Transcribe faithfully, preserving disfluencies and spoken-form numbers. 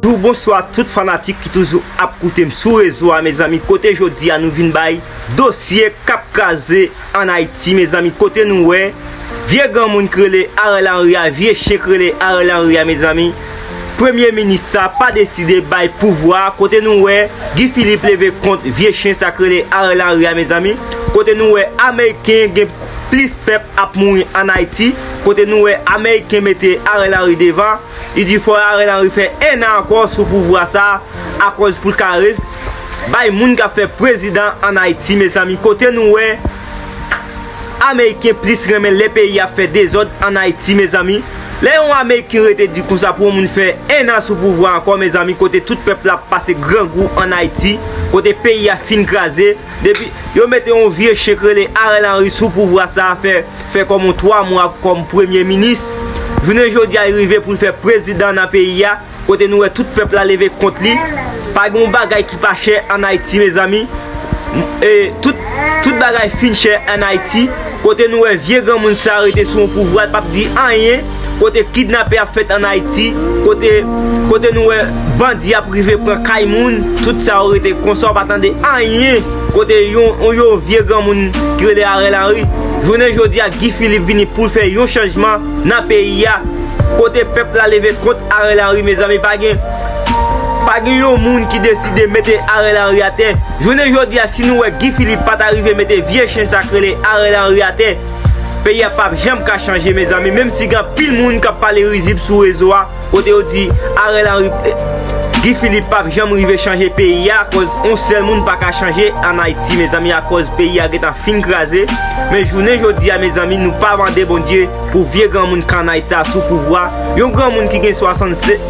Bonjou, bonswa tout fanatik ki toujou ap koute m sou rezo a, mezanmi. Kote jodi a nou vin bay dosye k ap kraze ann Ayiti, mezanmi. Kote nou wè vye granmoun k rele Ariel Henry a, vye chen k rele Ariel Henry a, mezanmi. Premye minis sa pa deside bay pouvwa a. Kote nou wè Guy Philippe leve kont vye chen sa k rele Ariel Henry a, mezanmi. Kote nou wè Ameriken gen plis pèp ap mouri ann Ayiti. Kote nou wè Ameriken mete Ariel Henry devan. Li di fò Ariel Henry fè en an ankò sou pouvwa sa a, akòz pou l ka rez bay moun k ap fè prezidan ann Ayiti, mezanmi. Kote nou wè Ameriken plis renmen lè peyi ap fè dezòd ann Ayiti, mezanmi. Lè yon Ameriken rete di konsa pou yon moun fè en an sou pouvwa ankò, mezanmi, kote tout pèp la ap pase grangou ann Ayiti, kote peyi a fin kraze, depi yo mete yon vye chen k rele Ariel Henry sou pouvwa sa a, fè, fè kòm yon twa mwa kòm premye minis. Jounen jodi a, li rive pou l fè prezidan nan peyi a, kote nou wè tout pèp la leve kont li. Pa gen yon bagay ki pa chè ann Ayiti, mezanmi. E, tout, tout bagay fin chè ann Ayiti. Kote nou wè vye granmoun sa rete sou yon pouvwa, l p ap di anyen. Kote kidnapè ap fèt ann Ayiti. Kote, kote nou wè bandi ap rive pran kay moun. Tout sa yo rete konsa, w pa tande anyen. Kote yon, yon, yon vye granmoun ki rele Ariel Henry. Jounen jodi a, Guy Philippe vini pou l fè yon chanjman nan peyi a. Kote pèp la leve kont Ariel Henry, mezanmi, pa gen, pa gen yon moun ki deside mete Ariel Henry atè. Jounen jodi a, si nou wè Guy Philippe pa ta rive mete vye chen sa k rele Ariel Henry atè, peyi a p ap janm ka chanje, mezanmi. Menm si gen anpil moun k ap pale rizib sou rezo a, kote yo di Ariel Henry, eh, Guy Philippe p ap janm rive chanje peyi a, akoz yon sèl moun pa ka chanje ann Ayiti, mezanmi, akoz peyi a gentan fin kraze. Men jounen jodi a, mezanmi, nou pa mande Bondye pou vye granmoun kannay sa sou pouvwa. Yon granmoun ki gen swasannsèt,